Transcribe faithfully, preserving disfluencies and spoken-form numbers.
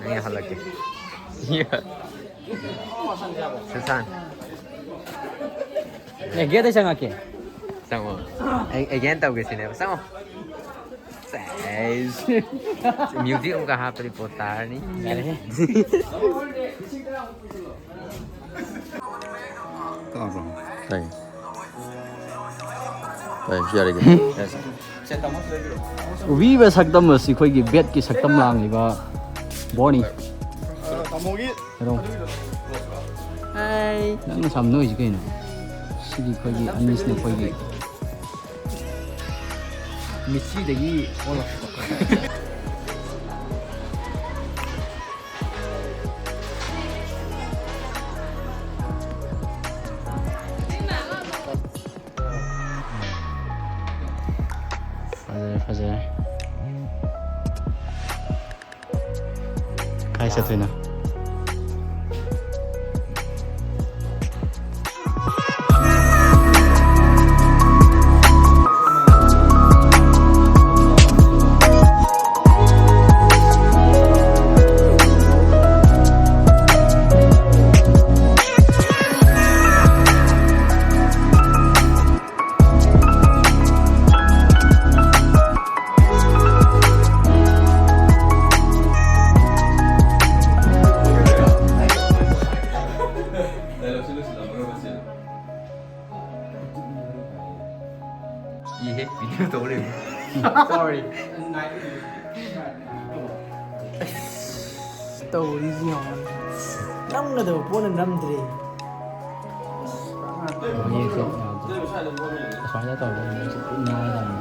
ꯑꯩ ꯍꯜꯂꯛꯀꯦ꯫ ꯁꯨꯁꯥꯟ꯫ ꯑꯦ, ꯒꯦꯠꯇ ꯆꯪꯉꯛꯀꯦ꯫ ꯆꯪꯉꯣ꯫ ꯑꯩ, ꯑꯦꯒꯦꯟ ꯇꯧꯒꯦ ꯁꯤꯅꯦꯕ꯫ ꯆꯪꯉꯣ꯫ ꯁꯦꯁ꯫ ꯃ꯭ꯌꯨꯖꯤꯛ ꯑꯃꯨꯛꯀ ꯍꯥꯞꯄꯗꯤ ꯄꯣꯠ ꯇꯥꯔꯅꯤ꯫ ꯌꯥꯔꯦꯍꯦ꯫ ꯇꯥꯕ꯭ꯔꯣ? ꯇꯥꯏ꯫ ꯇꯥꯏ, ꯁꯤ ꯌꯥꯔꯦ ꯀꯩꯅꯣ꯫ ꯎꯕꯤꯕ ꯁꯛꯇꯝ ꯑꯁꯤ ꯑꯩꯈꯣꯏꯒꯤ ꯕꯦꯠꯀꯤ ꯁꯛꯇꯝ ꯂꯥꯡꯂꯤꯕ ꯕꯣꯔꯅꯤ꯫ ꯇꯥꯃꯣꯒꯤ ꯍꯦꯔꯣ꯫ ꯅꯪꯅ ꯁꯥꯕ ꯅꯣꯏꯁꯤ ꯀꯩꯅꯣ? ꯁꯤꯗꯤ ꯑꯩꯈꯣꯏꯒꯤ ꯑꯅꯤꯁꯤꯅ ꯑꯩꯈꯣꯏꯒꯤ ꯃꯤꯠꯁꯤꯗꯒꯤ ꯑꯣꯜꯂꯛꯄ꯫ ꯐꯖꯔꯦ, ꯐꯖꯔꯦ꯫ ꯀꯥꯏ ꯆꯠꯇꯣꯏꯅꯣ? ꯏꯍꯦ, video ꯇꯧ ꯂꯩꯔꯝꯃꯦ꯫ Sorry꯫ ꯇꯧꯔꯤꯁꯤ ꯌꯦꯡꯉꯣ꯫ ꯅꯝꯒꯗꯕ ꯄꯣꯠꯅ ꯅꯝꯗ꯭ꯔꯦ꯫ ꯃꯌꯦꯛꯁꯦ ꯌꯥꯗ꯭ꯔꯦ꯫ ꯑꯁꯨꯃꯥꯏꯅ ꯇꯧꯔꯒ ꯃꯌꯦꯛꯁꯦ ꯀꯨꯏꯅ ꯍꯥꯏꯇꯥꯔꯦ꯫